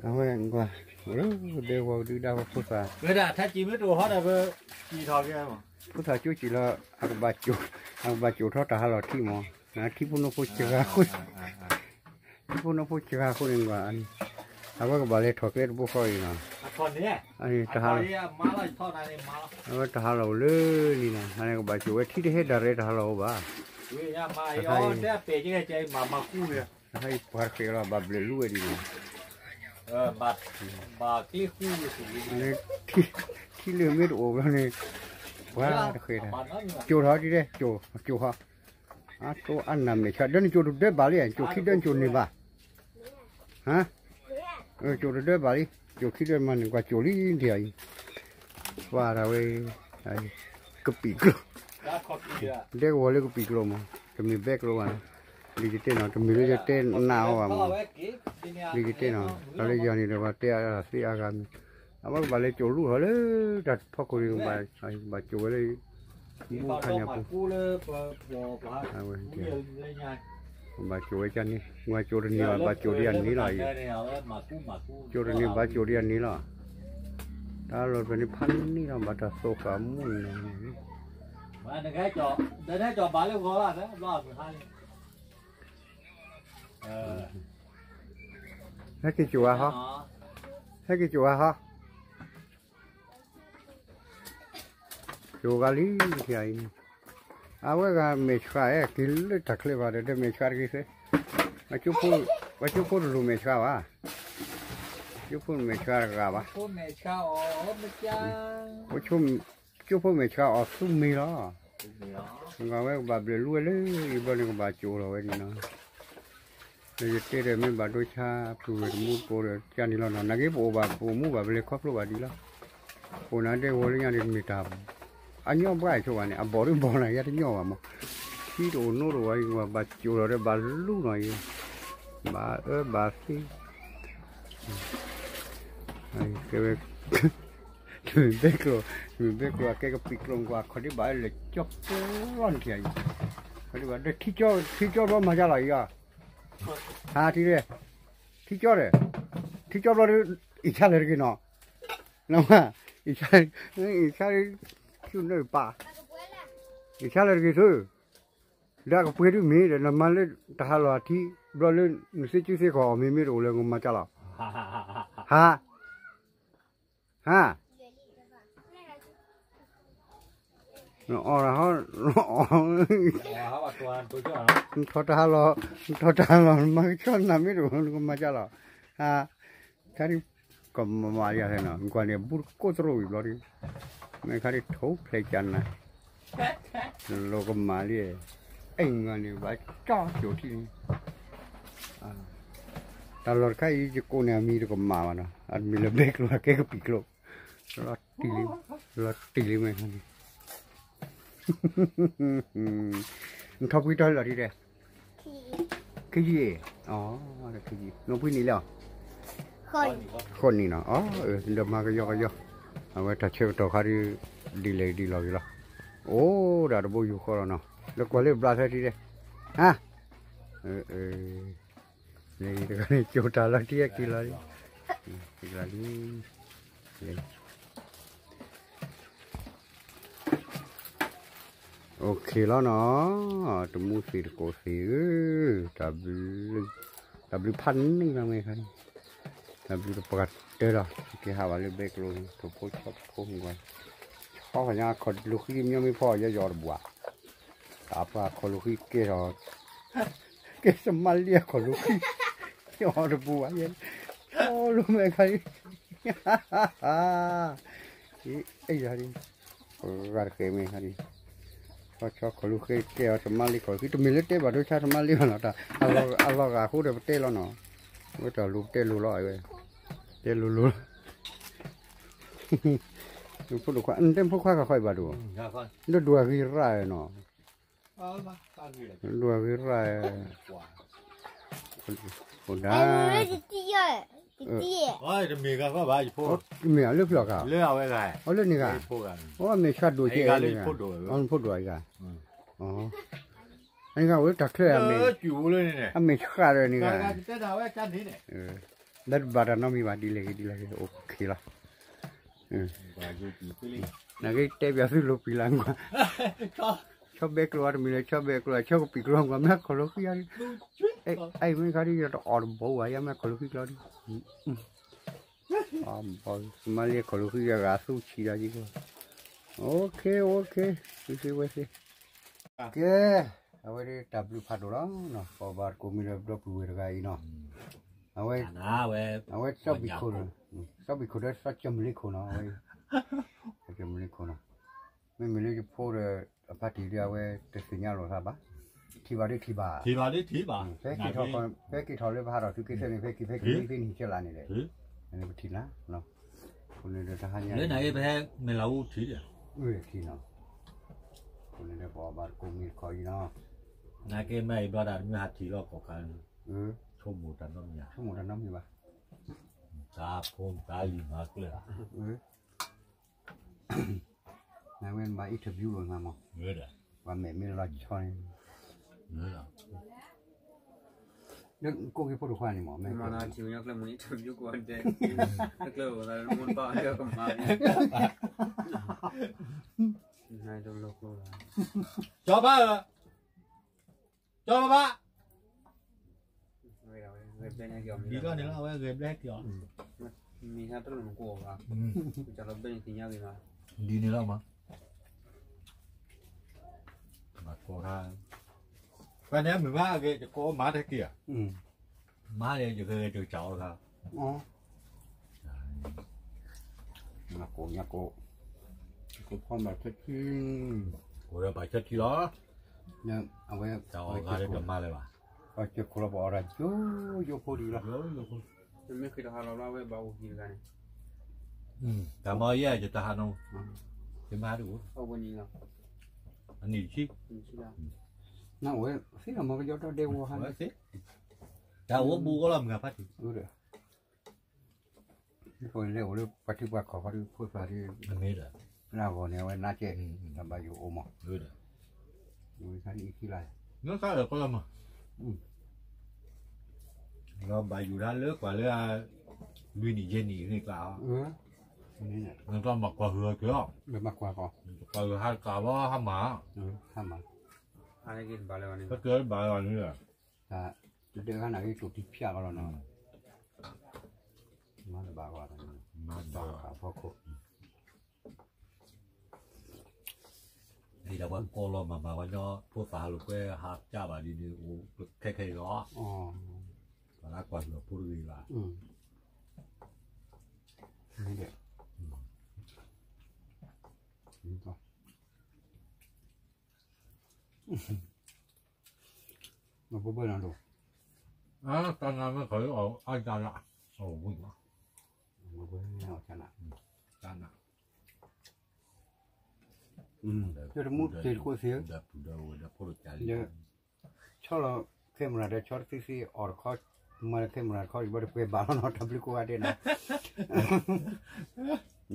အဝဲကွၢ် အိၣ်လၢဒဲဝီၤကဒုဒါဝဲဖိသၣ်, ဝဲဒၣ်ထါစံးမ့ၢ်တအိၣ်ဟီဒီး ပစံးထီၣ်က့ၤ ဖိသၣ်ကၠိစံးလီၤ အကဘၣ်ကၠိ, အကဘၣ်ကၠိထီၣ်တၢ်ဟးလီၤထံမး, ထံဖိနီၢ်ဖိစှၤဃိ, ထံဖိနီၢ်ဖိစှၤဃိန့ၣ်ကွၢ်, အဝဲကဘၣ်လဲၤထီၣ်ကျဲတဘိဃီအံၤနီၤ, တဟးလီၤ, အဝဲတဟးလီၤအိၣ်လၢလံနီၤ, အန့ၣ်ကဘၣ်ကၠိဝဲထံတဟဲဒၣ်ရဲၣ်တဟးလီၤအိၣ်ဘၣ်, တခါအံၤ တခါအံၤပှၤတဃဲးလီၤ ဘၣ်ဘျုးလူဝဲဒ်န့ၣ်, ထံလၢမ့ၢ်တအိၣ်ဘျီန့ၣ်, ပှၤတဃဲးတၢ်, ကၠိထီၣ်ဒ်လဲၣ်ကၠိ, ကၠိဟီ, အတိအနၢ်မဲာ်ဆှး ဒၢန့ၣ်ကၠိတဒၢဘၣ်လံ, ကၠိခံဒၢန့ၣ်ကၠိန့ၢ်ဘၣ်, ဟါ, ကၠိတဒၢဘၣ်လံ, ကၠိခံဒၢမးန့ၣ် ကွၢ်ကၠိလံဒ်အံၤ, ပှၤဒၣ်ဝဲ, ကပံာ်ကျိ, ဒဲကဝီၤလၢကပံာ်ကျိမး, တမ့ၢ်ဘဲကျိဘၣ်နီၤ, ဒ်ယတဲနီၤ တမ့ၢ်လၢယတဲနးအီၤဘၣ်မး, ဒ်ယတဲနီၤ တၢ်လၢယၤန့ၣ်ဒီး ပှၤတဲအသ့အါဂၤမ့ၢ်, အဝဲကဘၣ်လဲၤကၠိလူၢ်ထီၣ်လၢတၢ်ဖီခိၣ်န့ၣ် ကဘၣ်ကၠိဝဲလၢ မူခါန့ၣ်အပူၤ, အဝဲ, ဘၣ်ကၠိဝဲကန့ၣ် ဝဲကၠိတန့ၢ်ဘၣ် ဘၣ်ကၠိဒ်အန့ၣ်လီၤအံၤ, ကၠိတန့ၢ်ဘၣ်ကၠိဒ်အန့ၣ်လီၤ, တၢ်လီၢ်ဖဲန့ၣ်ဖးန့ၢ်လီၤ ဘၣ်တၢ်သိၣ်ဃာ်မူန့ၣ်, ဟဲက့ၤကၠိဧါဟီ, ဟဲက့ၤကၠိဧါဟီ ကၠိဂၤလံ, အဝဲဂၤ မဲာ်ဆှးအဲ က့ၤလၢတၢ်ချ့ဘၣ်ဒီး ဒဲမဲာ်ဆှးတဂ့ၤသ့, ပှၤကၠိဖိတလိၣ်မဲာ်ဆှးဘၣ်, ကၠိဖိမဲာ်ဆှးတဂၤဘၣ်, ကၠိဖိမဲာ်ဆှးအီၤသူမ့ၤလီၤ, အဝဲကဘၣ်ဘျုးလူဝဲလၢအံၤဘျီန့ၣ် ကဘၣ်ကၠိလီၤဝဲဒ်နီၤ ဒီးယတဲဒီးမ့ၢ်ဘၣ်ဒိဆါပုၢ်ဝဲၢ်တမူတကိးဒီး ကၢ်န့ၣ်လီၤနီၤ, နာ်က့ပအိၣ်ဘၣ် ပအိၣ်မူဘၣ် ပလဲၤခီဖျိဘၣ်ဒ်လီၤ, ပအိၣ်နၤဒဲကဝီၤလၢညါန့ၣ် မ့ၢ်တၢ် အညီဘၣ်ဆိဘၣ်န့ၣ် အဘီၣ်ဒုဘီၣ်နၤ ယၤတညီဘၣ်မး, ထံတအိၣ်နိတအိၣ်အံၤ ဘၣ်ကၠိလီၤဒီးဘၣ်လူနီၤအံၤ, ဘၣ်အၢဘၣ်သီ ကဲဝဲ တမ့ၢ်ဘဲကျိ, တမ့ၢ်ဘဲကျိ အကဲကပံာ်ကျိ ကွၢ်ခီၣ်ဒံးဘၣ်လၢကၠီပျီန့ၣ်ထံၣ်အံၤ, ခီၣ်ဒံးဘၣ်ဒီး ထံကၠီဘျီမၤယါလီၤအံၤ, ဟါထံၣ်, ထံကၠီဒီး, ထံကၠီဘျီဒီး အံၤဆါလၢတဂ့ၤနီၤ, အံၤဆါ, အံၤဆါ, ဆူနၢ်ပၢ်, အံၤဆါလၢတဂ့ၤသု, ဒီးအကပှ့ၤဒုမ့ၢ်ဒီး နမၤလၢတဟးလီၤအထံ, ဘျီလၢနသ့စုသ့ခီၣ်အီၤမ့ၢ်မ့ၢ်တအိၣ်လၢနကမၤကၢ်လီၤ, ဟါ ဟါ, နအီၣ်, နထီၣ်တဟးလီၤ, နထီၣ်တဟးလီၤ နမၤကဆှီနၤမ့ၢ်တအိၣ်လၢနကမၤကၢ်လီၤ, ဟါ, ခါဒ် ကမၤယၤလဲၣ်နီၤ, ကွၢ်န့ၣ် ဘူးတကိးသရိာ်ဝံၤဘျီဒ်, မ့ၢ်ခါဒ်ထိၣ်ဖျဲးကၢ်နၤ, လိာ်ကမၣ်လံ, အဲၣ်မၤန့ၣ် ဘၣ်ကၠီကၠိထံၣ်န့ၣ်, တၢ်လီၢ်တခါအံၤ ယကိးန့ၢ်အမံၤတကမၣ်ဘၣ်နီၤ, အမံၤလၢဘဲကျိ အကဲကပံာ်ကျိ, လီၤတံၢ်လံ, လီၤတံၢ်လံမ့ၢ်ခါန့ၣ် နထီၣ်ပှံၤတီၤလီၤတံၢ်ဒဲး, ခံယံၤ, နအိၣ်ပှံၤနံၣ်လဲၣ်, ဃိးနံၣ်နီၤ, ဒီးမၤကယီကယီ, အဝဲတၢ်ဆၢကတီၢ်ခါဒ် ဒ်လဲၣ်ဒ်လီၤဂ့ၤလီၤ, အိၣ်ဒၣ်တဘိယူၢ်ဃီလီၤနီၤ, လၢကွၢ်လၢဘျါဖဲတံၢ်ဒဲး, ဟါ, တဂၤန့ၣ် ကၠိတၢ်လီၤတံၢ်အက့ၤလီၤလံ, က့ၤလီၤလံ OK လီၤနီၤ, တမူသ့ၣ်တကိးသ့ၣ်ဧၢ, တၢ်ဘျုး, တၢ်ဘျုးဖးန့ၢ်လီၤမ့ၢ်ခါန့ၣ်, တၢ်ဘျုးတပှၢ်တၢၢ်လီၤ, က့ၤဟးဘၣ်လၢဘဲကျိန့ၣ် ထိၣ်ဖိဆီဖိမ့ၢ်ကွၢ်, ဆီဖးညါခီၣ်လူၤဃံမညီမ့ၢ်ဖီၣ်ယီယီတဘၣ်, တၢ်ပှၤခီၣ်လူၤဃံကဲထီၣ် ကဲသမါလံအခီၣ်လူၤဃံ, ယီတပူၤဘၣ်ယဲ, ဆီလိမ့ၢ်ခါအံၤ, အ့ၣ်ယၤဒ်, ပှၤဂၤတဃဲးမ့ၢ်ခါဒ်, ဆီဆီခီၣ်လူၤဃံကဲအီၤသမါလံခီၣ်လူၤဃံ, တမ့ၢ်လၢတဲဘၣ်ဒိဆါသမါလံဘၣ်နီၤ, အလီၤဂာ်အဃိဒီးပတဲလီၤနီၤ, ဝဲတၢ်လိၤပတဲလိၤလီၤဝဲ, တဲလိၤလိၤလီၤ, ဖိဒိၣ်ခွါ နတဲဖိခွါခီၣ်ခီၣ်အံၤဘၣ်ဒိၣ်, ဒိၣ်ဒွးဂ့ၤရၣ်နီၤ ဒွးဂ့ၤရၣ်, အိၣ်ဒၣ်, မ့ၢ်အလၢဖျၢၣ်ဂၤ, အိၣ်လၢန့ၣ်ဂၤ, အိၣ်မ့ၢ်ဆှၢဒိၣ်ကဲ, အိၣ်နဖိဒိၣ်အံၤဂၤ, အ န့ၣ်ဂၤဝဲတၢ်ချၢၣ်အမ့ၢ်, အမ့ၢ်ဆှၣ်ဒီးန့ၣ်ဂၤ, လၢတဘၣ်တၢ်နီတမံၤဘၣ် ဒ်လဲၣ်ဂ့ၤဒ်လဲၣ်ဂ့ၤ အိၣ်ခ့လီၤ. နကတဲပၠးသုလိာ်ပံၤလၢကွၢ်, ဆီဘဲကျိၤအတမံၤလၢ ဆီဘဲကျိၤ ဆီကပံာ်ကျိၤကွၢ် မ့ၢ်ခီၣ်လိာ်ဃံယၤ, အံၤမ့ၢ်ခါဒ်ယတအီၣ်တဘိဘၣ် ယမ့ၢ်ခီၣ်လိာ်ဃံကျီဒ် မၤလၢခီၣ်လိာ်ဃံယၤဂၤသူဆံးဒီးယကီၢ်, အိၣ်ခ့ အိၣ်ခ့, ဝဲသ့ၣ်, ကဲ, အဝဲဒၣ်တၢ်ဘျုးဖးဒိၣ်လီၤ, ပှၤဘၣ်တကိးမံၤဒီးဘျီပုၢ်ဝဲၢ်တဂၤအံၤနီၤ, အဝဲ, အဝဲစီၤဘံၣ်ခိၣ်, စီၤဘံၣ်ခိၣ်ဒီးစီၤကၢမုၢ်လ့ခိၣ်နီၤ, စီၤကၢမုၢ်လ့ခိၣ်နီၤ, မ့မ့ၢ်လၢယဖိဒီး အဖါတံၢ်ဒ်အဝဲတသ့ၣ်ညါလိာ်သးဘၣ်, ထံၣ်ဘၣ်ဒ်ထံၣ်ဘၣ်, ဖဲက့ၤထီၣ်လၢပဟးထီၣ်သုက့ၤသ့ၣ်န့ၣ် ဖဲက့ၤဖဲက့ၤသ့ၣ်နံၣ်ကဲလးန့ၣ်ဒီး, ပထံၣ်လၢ, အဃိန့ၣ်ဒီးတဟါညါ, ထံၣ်နီၤ, အဃိန့ၣ်ဒီးပှၤဘၣ်တကိးမံၤတခီအံၤနီၤ, နာ်က့မ့ၢ်အံၤဘျီဒၣ်တမ့ၢ်ဟးထံၣ်လီၤကီၢ်ခါ, ဆိကမိၣ်တၢ်နီတမံၤ, ဆိကမိၣ်တၢ်နီတမံၤဘၣ်, တၢ်ဖိတၢ်လံၤမၤကျၢၢ်ဧါ, နဝဲဘၣ် interview ဝဲမးမး, ပှၤမဲာ်မ့ၢ်လီၤဆီန့ၣ်, လၢကိးက့ၤဖိတခွါန့ၣ်မး, မ့ၢ်မၤနၤထံၣ်ညါကျဲမုၢ် interview ကွၢ်ဒဲး, တကျၢၤဝဲသးမူတဘၣ်ကမၤ, ကၠီဘၣ်ဧၢ, ကၠီဘၣ်ဘၣ်, ဒ်န့ၣ်လီၤ အဝဲဂဲၤဘျဲၣ်က့ၤအီၤ, မ့ၢ်ဟဲတလိၣ်နကိးဘၣ်, ကၠီလီၤဘဲၣ်န့ၣ်သ့ၣ်ညါဂ့ၤဘၣ်, ဒ်န့ၣ်လီၤမး, မၤကိးတၢ်, ပှၤန့ၣ်မ့ၢ်ဘၣ်အဂ့ၤ ယကိးမၤထဲက့ၤဧါ, မၤန့ၣ် ယကဂဲၤတကစၢ်အီၤတခါ, ညါကိး, ညါကိး, ကိးဖီမၤဆၢထံ, ကိးဒီးဘၣ်ဆၢထံလီၤ, အဝဲ, တၢ်အီၣ်ဂၤလၢတမၤလၢၤဘၣ်, ပှၤစၢၤခိၣ်လီၤပအီၣ်တၢ်ယိယိဖိဒံးလီၤ, မ့ၢ်ဃ့တဟးလီၤလီၤ အဝဲဘၣ်အိၣ်ဟံၣ်တဂၤန့ၣ်, တၢ်မၤယဲၢ်ယတဟးနီၤ, ယမၤတအိၣ်, အနံၣ်ဆံ, နဝဲ, သ့ၣ်လီၤမၤကယီတၢ်ဒဲဝီဟါ, တၢ်အိၣ်ဘူးကီလီၤမုၢ်ဂၤဖးထံၣ်, လဲၤအိၣ်လၢပှၤထံပှၤကီၢ်ခီဒ်ဖိသၣ်ဒ်, လၢအဂီၢ်န့ၣ် အဝဲနါကဲ, တၢ်ဘၣ်ယိၣ်အိၣ်မး, ဝဲခါဒ်အံၤခံလါ, နကလီၤမး, လီၤဘၣ်ယိၣ်တၢ်လၢကွၢ်လၢ, လွံၢ်နံၣ်ယဲၢ်နံၣ်န့ၣ်ကျါ, နကလီၤမၤကွၢ်ဟုၣ်အကၢၤ, ကွၢ်ဟုၣ်ဟးတကးဘၣ်ဟးမၤ, ဟးမၤ, ဟဲက့ၤတဘၣ်လၢၤဘၣ်န့ၣ်, တဒၢးခါန့ၣ်ဂ့ၤတိၢ်တံၢ်ဖၠၣ်ကီလီၤနီၤ, မၤတဘၣ်ဘၣ်, မၤတဘၣ်ဖီခိၣ်, ဒ်ဒီးပှၤကိးလီၤမၤမၤဝဲညီ ဖိသၣ်ဟးလိာ်ကွဲဟးကၢ်ဘၣ်ဒ်န့ၣ် အိၣ်ခဲခဲအံၤလီၤ, ပှၤလၢကွၢ်ဟုၣ်အဖိတဂ့ၤဘၣ်, မ့ၢ်ဘၣ်နၤဒိၣ်, တၢ်နးမ့ၢ်ခီအီၣ်အါတၢ်လၢ, တၢ်နး, တၢ်တမူတ့ၢ်တကိးသ့, ဆီလီၤ camera ဒီးဆီတသ့သ့အီၣ်တခီ, မၤလၢ camera တခီ ယဘၣ်တပှဲၤဘၣ်လီၤနီၤ တၢ်ဘျုးကိးဂၤဒဲးနီၤ,